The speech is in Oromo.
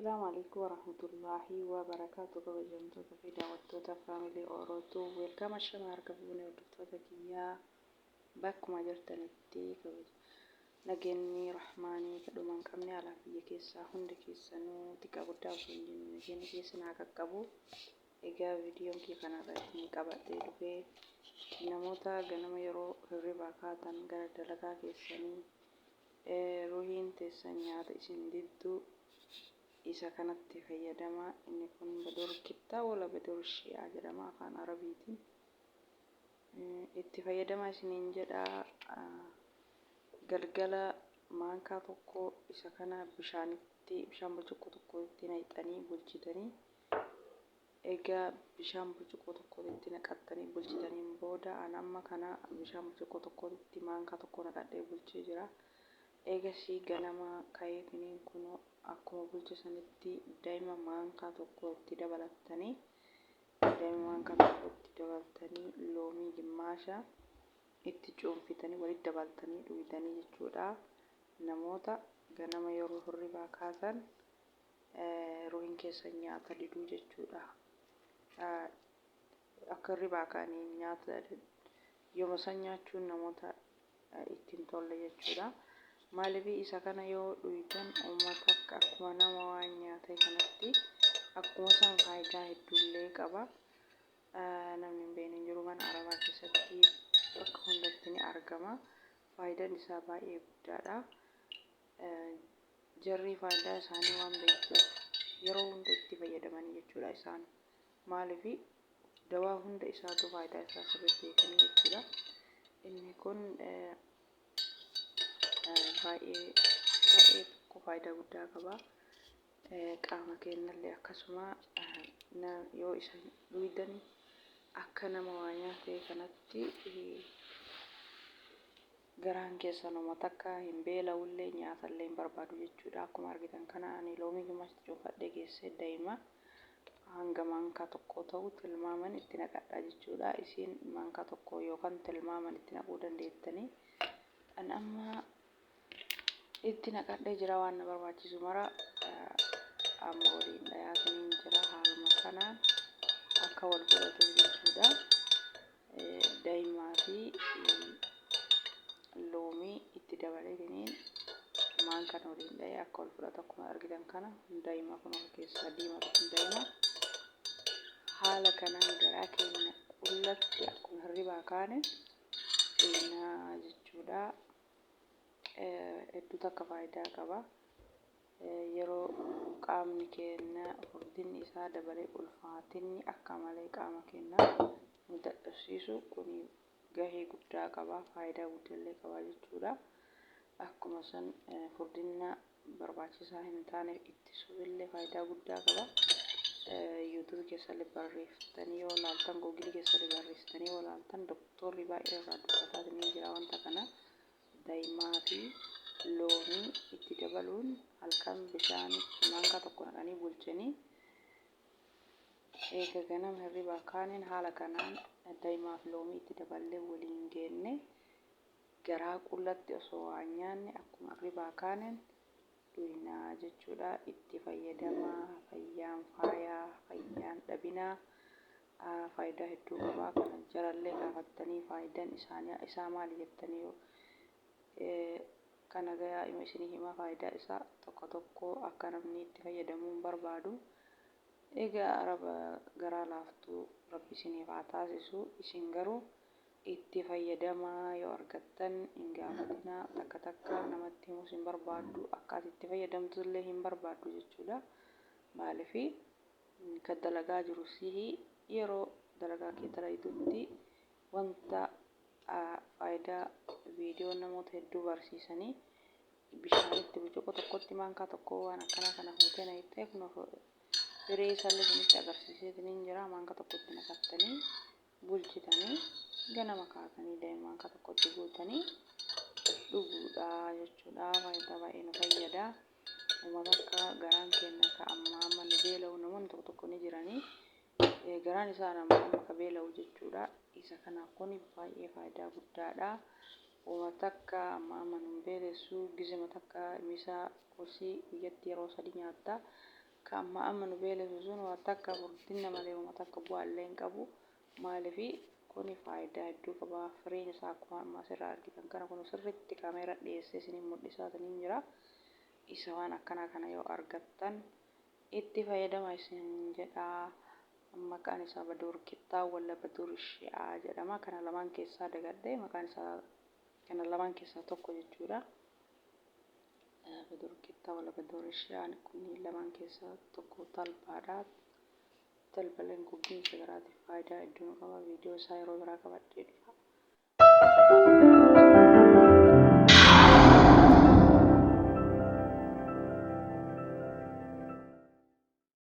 Assalaamu alaikum warahmatullaahi wabarakaatu. Kabajamtoota fi daawwattoota Faamilii Orootuu, welcome. Ashama, harka fuune hordoftoota kiyyaa, bakkuma jirtanitti kabaja nageenyi rahmaanii kadhuma hin qabne alaa biyya keessaa hundi keessanuu xiqqaa guddaa osoo hin jenne nageenyi keessan haa qaqqabu. Egaa viidiyoon kiyya kanarra isin qabadhee dhufee namoota ganama yeroo hirribaa kaatan gara dalagaa keessanii ruhiin teessan nyaata isin diddu isa kanatti fayyadama. Inni kun badur kittaa wala badur shi'aa jedhama afaan Arabiitiin. Itti fayyadama isiniin jedha. Galgala maankaa tokko isa kana bishaanitti, bishaan burcuqqoo tokkotti naqxanii bulchitanii, egaa bishaan burcuqqoo tokkotti naqattanii bulchitaniin booda, an amma kana bishaan burcuqqoo tokkotti maankaa tokko naqadhee bulchee jira. Eegasii ganama ka'eetiniin kun akkuma bulche sanitti daa'ima maankaa tokko itti dabalattanii, daa'ima maankaa tokko itti dabaltanii, loomii gimmaasha itti cuunfitanii walitti dabaltanii dhuydanii jechuudha. Namoota ganama yeroo hirribaa kaatan ruhiin keessan nyaata diduu jechuudha. Akka hirribaa ka'anii nyaata yooma san nyaachuun namoota ittiin tolle jechuudha. Maaliif isa kana yoo dhuydan uummata akka akkuma nama waan nyaatee kanatti akkuma san faayidaa hedduullee qaba. Namni hin beekne hin jiru, mana Arabaa keessatti bakka hundatti ni argama. Faayidaan isaa baay'ee guddaadha. Jarri faayidaa isaanii waan beektuuf yeroo hunda itti fayyadamanii jechuudha isaan. Maaliif dawaa hunda isaatu faayidaa isaa sirriitti beekanii jechuudha. Inni kun baay'ee baay'ee tokko faayidaa guddaa qaba. Qaama keenyallee akkasuma yoo isa dhuydan akka nama waa nyaatee kanatti garaan keessan uma takka hin beela'ullee, nyaatallee hin barbaadu jechuudha. Akkuma argitan kana ani loomii gimmaashatti cuunfadhee geessee daa'ima hanga maankaa tokko ta'u tilmaaman itti naqadha jechuudha. Isiin maankaa tokko yookaan tilmaaman itti naquu dandeettanii. An amma itti naqadhee jira, waan na barbaachisu mara amma waliin dhayaatiin jira, haaluma kanaan akka wal godhatuuf jechuudha. Daa'imaa fi loomii itti dabaleetiniin maankaan waliin dhahee akka wal fudhatu. Akkuma argitan kana daa'ima kun of keessaa diimatu kun daa'ima haala kanaan garaa keenya qullatti akkuma hirribaa kaane dhugnaa jechuudha. Hedduu takka faayidaa qaba. Yeroo qaamni keenya furdinni isaa dabalee, ulfaatinni akka malee qaama keenya nu dadhabsiisu, kun gahee guddaa qaba, faayidaa guddallee qaba jechuudha. Akkuma san furdina barbaachisaa hin taane ittisuufillee faayidaa guddaa qaba. YouTube keessallee barreessitanii yoo laaltan, Google keessallee barreessitanii yoo laaltan, doktorri baay'ee irraa dubbataa ni jira wanta kana. Daa'imaa fi loomii itti dabaluun halkan bishaanitti maankaa tokko naqanii bulchanii, eega ganama hirribaa kaaniin haala kanaan daa'imaa fi loomii itti daballee waliin geenne garaa qullatti osoo waa nyaanne akkuma hirribaa kaaniin dhuynaa jechuudha. Itti fayyadamaa, fayyaan faayaa, fayyaan dhabinaa, faayidaa hedduu qaba. Kana jarallee gaafattanii faayidaan isaanii isaa maali jettanii yoo kana gayaa ima isinii hima faayidaa isaa. Tokko tokko akka namni itti fayyadamuu hin barbaadu. Egaa Araba garaa laaftuu Rabbi isiniif haa taasisu. Isin garuu itti fayyadamaa, yoo argattan hin gaafatinaa. Takka takka namatti himuus hin barbaaddu, akka ati itti fayyadamtullee hin barbaaddu jechuudha. Maaliif kan dalagaa jiru sihi, yeroo dalagaa kee dalaydutti wanta faayidaa viidiyoo namoota hedduu barsiisanii bishaanitti burcuqqoo tokkotti maankaa tokko waan akkanaa kana fuutee naqxee, kun firee isaallee isinitti agarsiiseetiin jira. Maankaa tokkotti naqattanii bulchitanii, ganama kaatanii daa'ima maankaa tokkotti guutanii dhuguudha jechuudha. Faayidaa baay'ee nu fayyada. Uummata akka garaan keenya ka amma amma nu beela'u, namoonni tokko tokko ni jiranii garaan isaan amma amma ka beela'u jechuudha. Isa kanaaf kun baay'ee faayidaa guddaadha. Uummata akka amma amma nu beelessu gizima takka misa qursii guyyatti yeroo sadi nyaatta. Ka amma amma nu beelessu sun waa takka furdinna malee homa takka bu'aa illee hin qabu. Maalifi kuni faayidaa hedduu qaba. Firiin isaa akkuma amma asirraa argitan kana kun sirriitti kaameera dhiyeessee isiniin mul'isaatiniin jira. Isa waan akkanaa kana yoo argattan itti fayyadama isin jedha. Maqaan isaa Baduur Kittaa walla Baduur Shi'aa jedhama. Kana lamaan keessaa dagadhe, maqaan isaa kana lamaan keessaa tokko jechuudha. Baduur Kittaa walla Baduur Shi'aan kunniin lamaan keessaa tokko talbaadha. Talbaleen gogiinsa garaatiif faayidaa hedduu nu qaba. Viidiyoo isaa yeroo biraa qabadhee dhufa.